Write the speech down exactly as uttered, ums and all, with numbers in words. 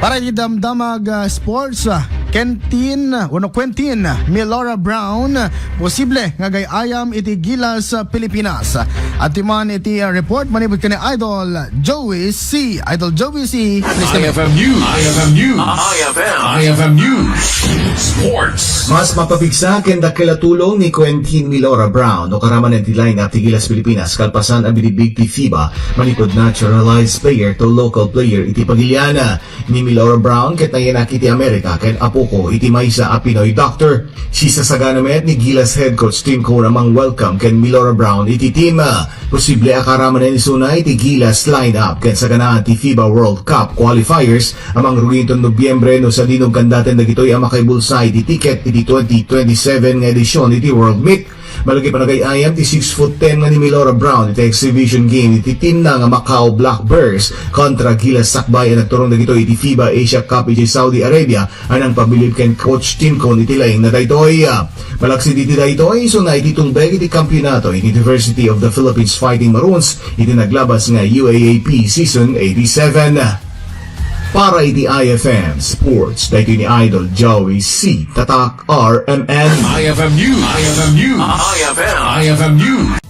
Para iti damdamag, ah, sports, ah, Quentin, wenno Quentin Milora Brown, posible nga agay-ayam iti Gilas, ah, Pilipinas. Adtoy man iti, ah, report manipud ken ni Idol Joey C. Idol Joey C, please come in. I F M News. I F M News. I F M. I F M News. Sports. Mas mapabigsa ken dakkel a tulong ni Quentin Milora Brown no karamanen ti lineup ti Gilas Pilipinas kalpasan a binigbig ti FIBA manipud naturalized player to local player iti pagilian. Ni Milora Brown ket nayanak iti Amerika ken apoko iti maysa a Pinoy doctor. Sisasagana met ni Gilas head coach Tim Cone a mang-welcome ken Milora Brown iti team. Posible a karamanen isuna iti Gilas lineup ken saganaan ti FIBA World Cup qualifiers a mangrugi inton Nobyembre no sadino agkandaten dagitoy a makaibulsa iti ticket iti twenty twenty-seven nga edisyon iti World Meet. Malagip a nagay-ayam ti six foot ten nga ni Milora Brown iti exhibition game iti teamna nga Macau Blackbirds kontra Gilas Sakbay a nagturong dagitoy iti FIBA Asia Cup iti Saudi Arabia a nangpabilib ken Coach Tim Cone iti laing na daytoy. Malaksid iti daytoy, isuna iti tungbeg iti kampiyonato iti University of the Philippines Fighting Maroons iti naglabas nga U A A P Season eighty-seven. Para iti I F M Sports, daytoy ni Idol Joey C. Tatak R M N. I F M News. I F M News. I F M. I F M News.